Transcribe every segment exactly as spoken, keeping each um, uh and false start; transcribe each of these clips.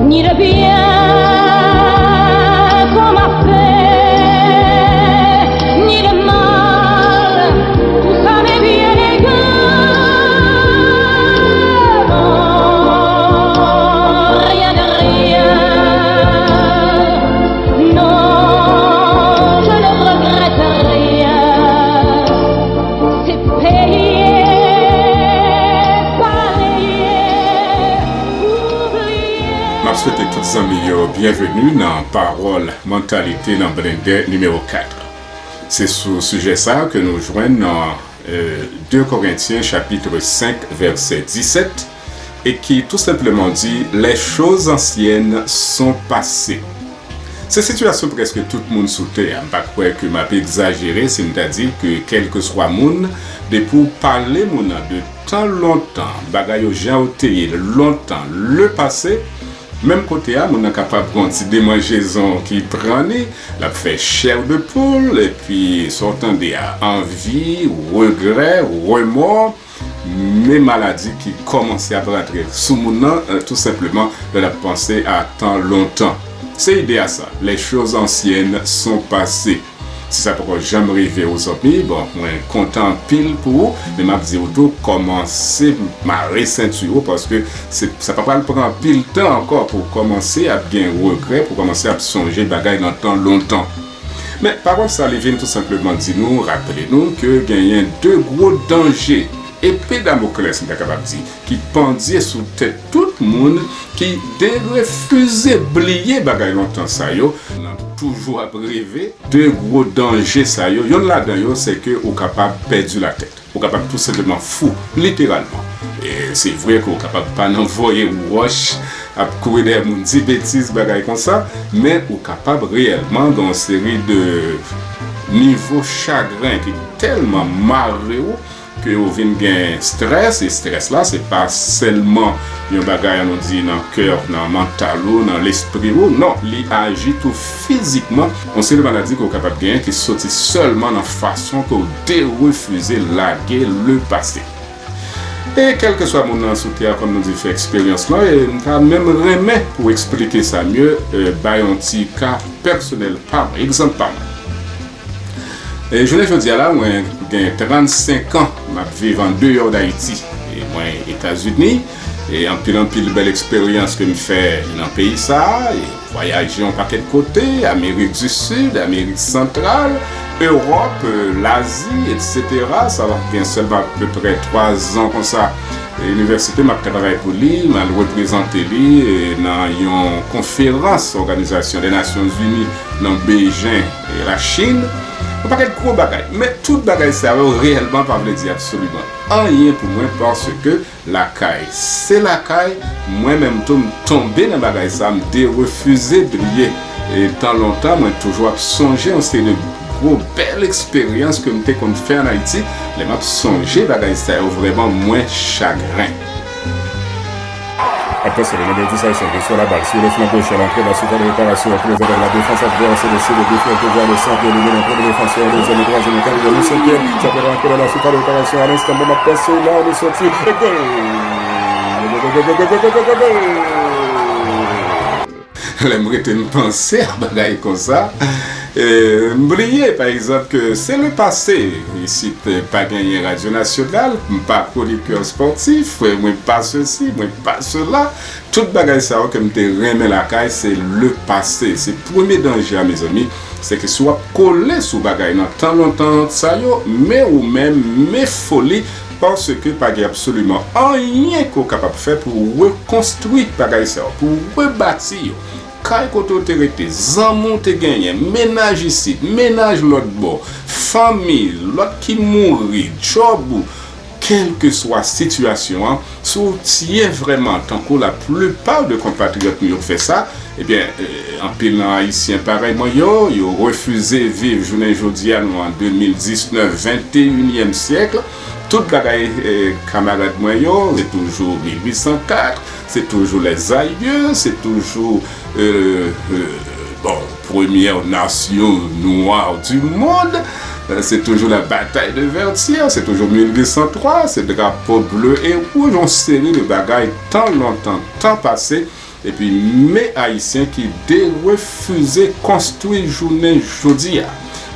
Ni de bien qu'on m'a fait, ni de mal, tout ça m'est bien égal. Rien de rien, non, je ne regrette rien. C'est payé, balayé, oublié. M ap swete tout zanmi yo byenveni nan Pawòl Mantalite nan Blende nimewo kat. Se sou sijè sa a ke nou jwenn nan, euh, de Korentyen chapit senk vèsè disèt, e ki tou senpleman di, Les choses anciennes sont passées. Se sitiyasyon prèske tout moun sou tè a. M pa kwè ke m ap egzajere si m ta di ke kèlkeswa moun, depi w pale moun nan de tan lontan, bagay yo jan yo te ye lontan, le passé, menm kote a, moun nan kapab gen yon ti demanjezon ki pran li, l ap fè chair de poule, epi sa w tande a, anvi, regrè, remò, men maladi ki kòmanse ap rantre sou moun nan, euh, tou senpleman, lè l ap panse a tan lontan. Se ide a sa, les choses anciennes sont passées. Si sa poko janm rive w, zanmi, bon, mwen kontan anpil pou ou, men m ap di w tou, kòmanse mare senti w, paske se, sa pa pral pran anpil tan ankò pou w kòmanse ap gen regrè, pou w kòmanse ap sonje bagay nan tan lontan. Men, pawòl sa, li vin tou senpleman di nou, raple nou ke genyen de gwo danje, epe Damoklès, m ta kapab di, ki pandye sou tèt tout moun ki derefize bliye bagay lontan sa yo, nan toujou ap reve. De gwo danje sa yo, yonn ladan yo, se ke ou kapab pèdi latèt. Ou kapab tou senpleman fou, literalman. E se vre ke ou kapab pa nan voye wòch, ap kouri dèyè moun, di betiz, bagay konsa, men ou kapab reyèlman gen yon seri de nivo chagren ki tèlman mare w ke ou vin gen strès, e strès la, se pa sèlman yon bagay, ann nou di, nan kè w, nan mantal ou, nan lespri ou, non, li aji tou fizikman. Yon seri maladi ke w kapab genyen ki soti sèlman nan fason ke w derefize lage le passé. E kèlkeswa moun nan sou tè a, kòm nou di, fè eksperyans lan, e m ta menm renmen pou eksplike sa mye, e, bay yon ti ka pèsonèl pa mwen, egzanp pa mwen. E jounen jodi a la, mwen gen trannsenk an, m ap viv andeyò Dayiti. E mwen Etazini, e anpil, anpil bèl eksperyans ke m fè nan peyi sa a, e vwayaje yon pakèt kote, Amerik di Sid, Amerik Santral, Ewòp, e, Lazi, etsetera. Sa va gen sèlman apeprè twa zan konsa. E inivèsite, m ap travay pou li, m al reprezante li, e, nan yon konferans Òganizasyon dè Nasyon Zini nan Beijing, e, Lachin. Yon pakèt gwo bagay. Men tout bagay sa yo reyèlman pa vle di absoliman anyen pou mwen, paske lakay se lakay. Mwen menm tou, m tonbe nan bagay sa, m derefize bliye. E tan lontan, mwen toujou ap sonje yon seri de gwo bèl eksperyans ke m te konn fè ann Ayiti. Lè m ap sonje bagay sa yo, vrèman, mwen chagren. Attention, le numéro dix a échangé sur la balle sur le flanc gauche à l'entrée de la surface de réparation. Présent dans la défense adverse, le C D défend toujours le centre, le numéro un, le défenseur, le deuxième, le troisième, le quatrième, le cinquième. Ça peut rentrer dans la surface de réparation à l'instant. Bon, maintenant, c'est là, on est sorti. Et goal! Lè m rete m panse a bagay konsa, e, m bliye, pa egzanp, ke se le passé. Isit, e, pa genyen radyo nasyonal, m pa kronikè spòtif, e, mwen pa sesi, mwen pa sela. Tout bagay sa yo ke m te renmen lakay, se le passé. Se premye danje a, mezanmi. Se ke si w ap kole sou bagay nan tan lontan sa yo, men ou menm, men foli, paske pa gen absoliman anyen ke w kapab fè pou w rekonstwi bagay sa yo, pou w rebati yo. Kay kote w te rete, zanmi w te genyen, mennaj isit, mennaj lòt bò, fanmi, lòt ki mouri, djòb ou, kèlkeswa sitiyasyon an, si w tyen vrèman tankou laplipa de konpatriyòt nou yo fè sa, ebyen, e, anpil nan Ayisyen parèy mwen yo, yo refize viv jounen jodi a, nou an de mil diznèf, venteyinyèm syèk. Tout bagay, e, kamarad mwen yo, se toujou mil uit san kat, se toujou lèzayeu, se toujou, e, e, bon, premyè nasyon nwa di mond, e, se toujou la batay de Vètyè, se toujou mil uit san twa, se drapo ble e wouj, yon seri de bagay tan lontan, tan pase, Epi men Ayisyen ki derefize konstwi jounen jodi a.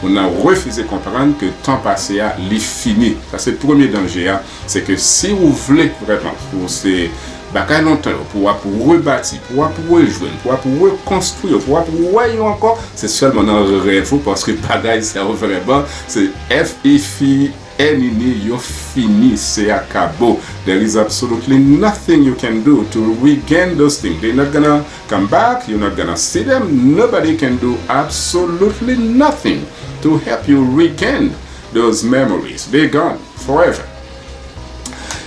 Moun nan refize konprann ke tan pase a, li fini. Sa se premye danje a. Se ke si ou vle vrèman, pou se bagay lontan yo, pou w ap rebati, pou w ap rejwenn, pou w ap rekonstwi yo, pou w ap wè yo ankò, se sèlman nan rèv ou, paske bagay sa yo vrèman, se F I F I N I N I, yo fini, se akabo. There is absolutely nothing you can do to regain those things. They're not gonna come back. You're not gonna see them. Nobody can do absolutely nothing to help you regain those memories. They're gone forever.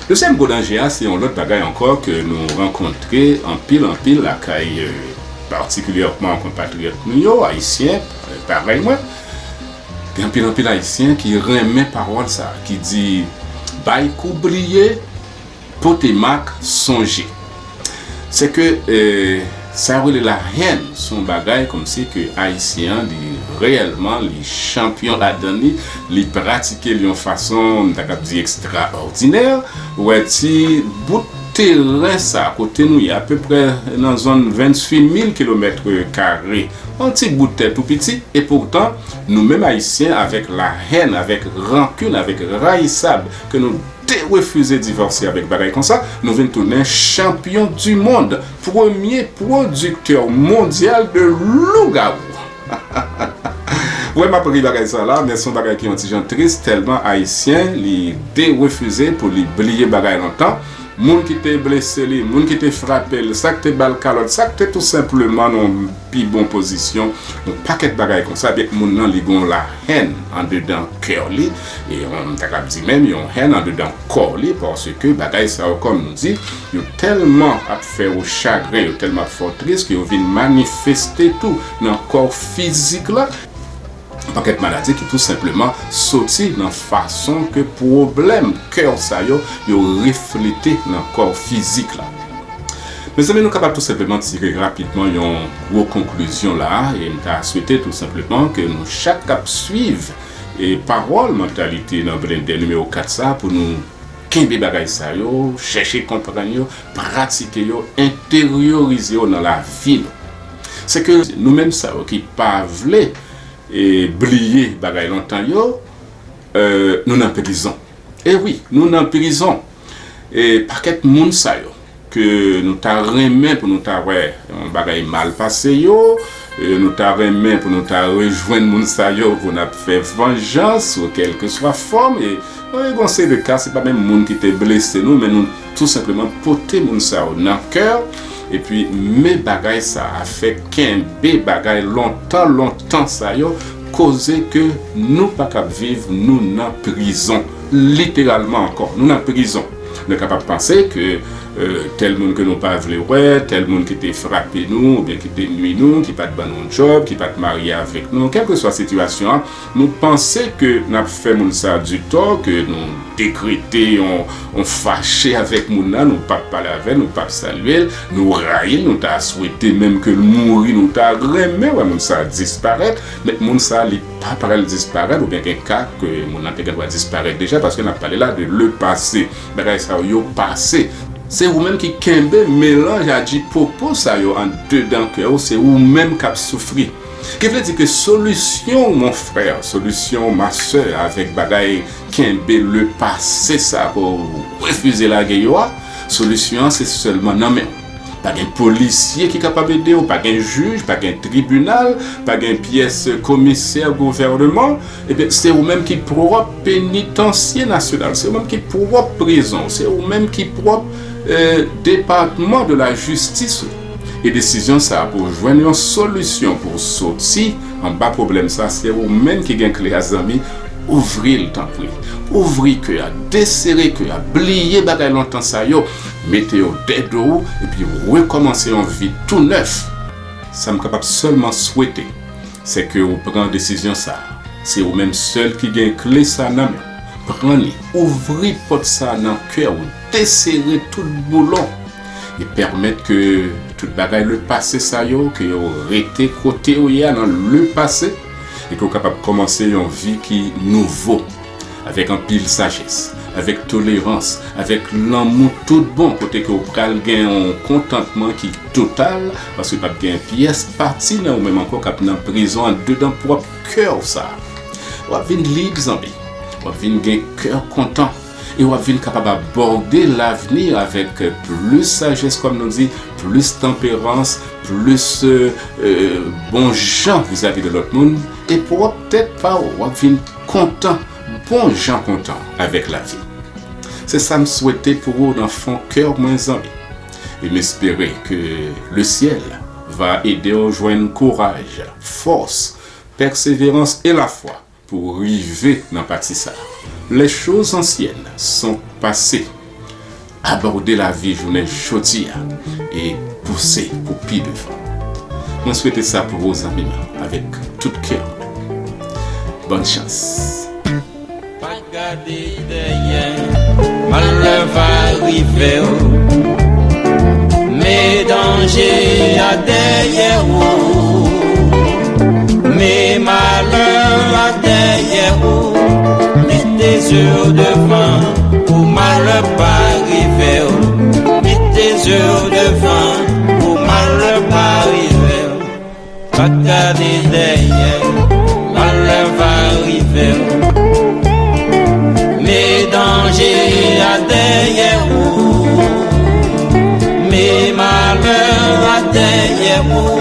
Dezyèm gwo danje a, se yon lòt bagay ankò ke nou rankontre anpil, anpil lakay, euh, patikilyèman konpatriyòt nou yo, Ayisyen, euh, parèy mwen. Gen anpil, anpil Ayisyen ki renmen pawòl sa, ki di, "Bay kou bliye, pote mak sonje." Se ke, eh, sa yo rele la hèn, se yon bagay kòmsi ke Ayisyen an, li reyèlman, li chanpyon ladan li, li pratike l yon fason, m ta kab di, ekstraòdinè. Ou wè ti bout teren sa, kote nou ye, apeprè nan zòn venntuit mil kilomèt kare, yon ti bout tè tou piti, e poutan, nou menm Ayisyen, avèk la hèn, avèk rankin, avèk rayisab, ke nou te refize divòse avèk bagay konsa, nou vin tounen chanpyon di mond, premye pwodiktè mondyal de lougawou. Wè, m ap ri bagay sa la, men se yon bagay ki yon ti jan tris, tèlman Ayisyen, li derefize pou li bliye bagay lontan. Moun ki te blese li, moun ki te frape l, sa k te ba l kalòt, sa k te tou senpleman nan yon pi bon pozisyon, yon pakèt bagay konsa, ebyen, moun nan, li gon la hèn andedan kè li, e yon, m ta kab di menm, yon hèn andedan kò li, paske bagay sa yo, kòm nou di, yo tèlman ap fè ou chagren, yo tèlman ap fè ou tris, ke yo vin manifeste tou nan kò fizik la. Pakèt maladi ki tou senpleman soti nan fason ke pwoblèm kè sa yo, yo reflete nan kò fizik la. Mezanmi, nou kapab tou senpleman tire rapidman yon gwo konklizyon la, e m ta swete tou senpleman ke nou chak k ap swiv e pawòl Mantalite nan Blendè nimewo kat sa, pou nou kenbe bagay sa yo, chèche konprann yo, pratike yo, enteryorize yo nan lavi nou. Se ke nou menm sa yo ki pa vle e bliye bagay lontan yo, euh, nou nan prizon. E wi, nou nan prizon. E pakèt moun sa yo ke nou ta renmen pou nou ta wè yon bagay mal pase yo, e nou ta renmen pou nou ta rejwenn moun sa yo pou n ap fè vanjans ou kèlkeswa fòm, e, e gon seri de ka, se pa menm moun ki te blese nou, men nou tou senpleman pote moun sa yo nan kè, epi men bagay sa a fè kenbe bagay lontan, lontan sa yo, koze ke nou pa kab viv, nou nan prizon. Literalman ankò, nou nan prizon. Nou kapab panse ke, euh, tèl moun ke nou pa vle wè, tèl moun ki te frape nou, oubyen ki te nui nou, ki pa t ban nou djòb, ki pa t marye avèk nou, kèlkeswa sitiyasyon an, nou panse ke n ap fè moun sa di tò, ke nou dekrete yon, yon fache avèk moun nan, nou p ap pale avè l, nou p ap salye l, nou rayi l, nou ta swete menm ke l mouri, nou ta renmen wè moun sa disparèt, men moun sa li pa pral disparèt, oubyen gen ka ke moun nan te gendwa disparèt deja, paske n ap pale la de le passé. Bagay sa yo, yo pase. Se ou menm ki kenbe melanj ajipopo sa yo andedan kè w, se ou menm k ap soufri. Ki vle di ke solisyon w, mon frè, solisyon w, ma sè, avèk bagay kenbe le passé sa ke w refize lage yo a, solisyon an se sèlman nan men w. Pa gen polisye ki kapab ede w, pa gen jij, pa gen tribinal, pa gen pyès komisè gouvènman. Ebyen, se ou menm ki pwòp penitansye nasyonal, se ou menm ki pwòp prizon, se ou menm ki pwòp, eh, depatman de la jistis ou. E desizyon sa a pou w jwenn yon solisyon pou w soti anba pwoblèm sa, se ou menm ki gen kle a, zanmi. Ouvri l, tanpri. Ouvri kè a, desere kè a, bliye bagay lontan sa yo, mete yo dèyè do w, epi rekòmanse yon vi tou nèf. Sa m kapab sèlman swete, se ke w pran desizyon sa a. Se ou menm sèl ki gen kle sa a nan men w. Pran li, ouvri pòt sa a nan kè w, desere tout boulon, e pèmèt ke tout bagay le passé sa yo, ke yo rete kote yo ye a nan le passé, e ke w kapab kòmanse yon vi ki nouvo, avèk anpil sajès, avèk tolerans, avèk lanmou tout bon, kote ke w pral gen yon kontantman ki total, paske p ap gen pyès pati nan ou menm ankò k ap nan prizon anndedan pwòp kè w sa a. W ap vin lib, zanmi. W ap vin gen kè kontan. E w ap vin kapab abòde lavni avèk plis sajès, kòm nou di, plis tanperans, plis, euh, euh, bon jan vizavi de lòt moun, e pwòp tèt pa w, w ap vin kontan, bon jan kontan avèk lavi. Se sa m swete pou ou nan fon kè mwen, zanmi. E m espere ke le ciel va ede w jwenn kouraj, fòs, pèseverans e lafwa pou rive nan pati sa a. Les choses anciennes sont passées. Abòde lavi jounen jodi a e pouse pou pi devan. Mwen swete sa pou ou, zanmi m, avèk tout kè mwen. Bòn chans. Pa gade dèyè, malè va rive w. Men danje a dèyè ou. Men malè a dèyè ou. Mete zye w devan pou malè pa rive w. Mete zye w devan pou malè pa rive w. Pa gade dèyè, malè va rive w. Men danje a dèyè ou. Men malè a dèyè ou.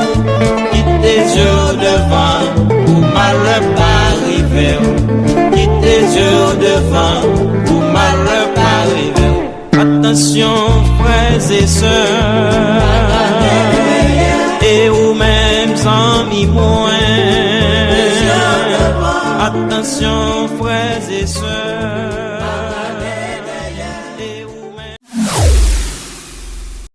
Kite zye w devan pou malè pa rive w. Kite zye w devan pou malè pa rive w. Atansyon, frè e sè, e ou menm, zanmi mwen. Atansyon, frè e sè.